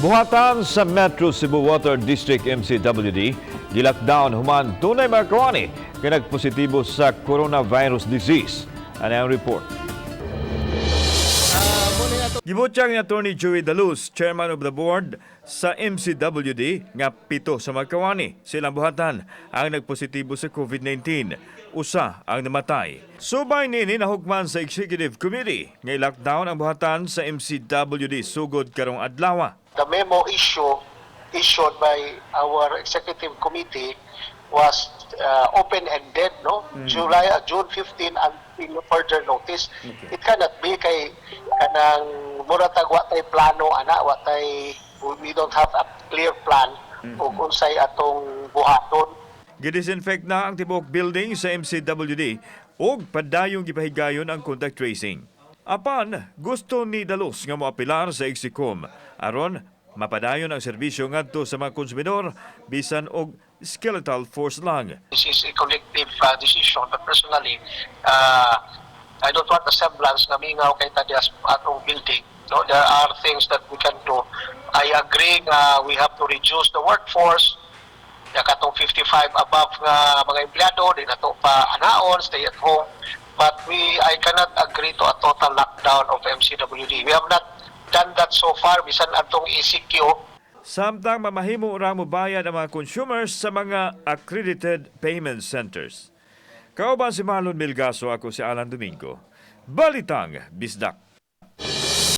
Buhatan sa Metro Cebu Water District, MCWD, gi-lockdown human dunay mga kawani kay nagpositibo sa coronavirus disease. Ano ang report? Gibutyag ni Attorney Joey Daluz, Chairman of the Board sa MCWD, nga pito sa mga kawani sa ilang buhatan ang nagpositibo sa COVID-19. Usa ang namatay. Subay nini, nahukman sa Executive Committee nga i-lockdown ang buhatan sa MCWD sugod karong adlaw. The memo issued by our executive committee was open-ended, no? July, June 15 until further notice. It cannot be kay kanang mura tag wa tay plano ana, wa tay we don't have a clear plan ug unsay atong buhaton. Gidisinfect na ang tibuok building sa MCWD ug padayong gipahigayon ang contact tracing. Apan, gusto ni Daluz nga moapilar sa Execom aron mapadayon ang serbisyo ngadto sa mga konsumidor bisan og skeletal force lang. This is a collective decision, but personally, I don't want a semblance nga mingaw kay ta diha sa atong building. No, there are things that we can do. I agree nga we have to reduce the workforce. Ya katong 55 above nga mga empleyado, di nato pa anaon, stay at home. But I cannot agree to a total lockdown of MCWD. We have not done that so far bisan atong ECQ. Samtang mamahimo ra mobayad ang mga consumers sa mga accredited payment centers. Kauban si Marlon Milgaso, ako si Alan Domingo. Balitang Bisdak.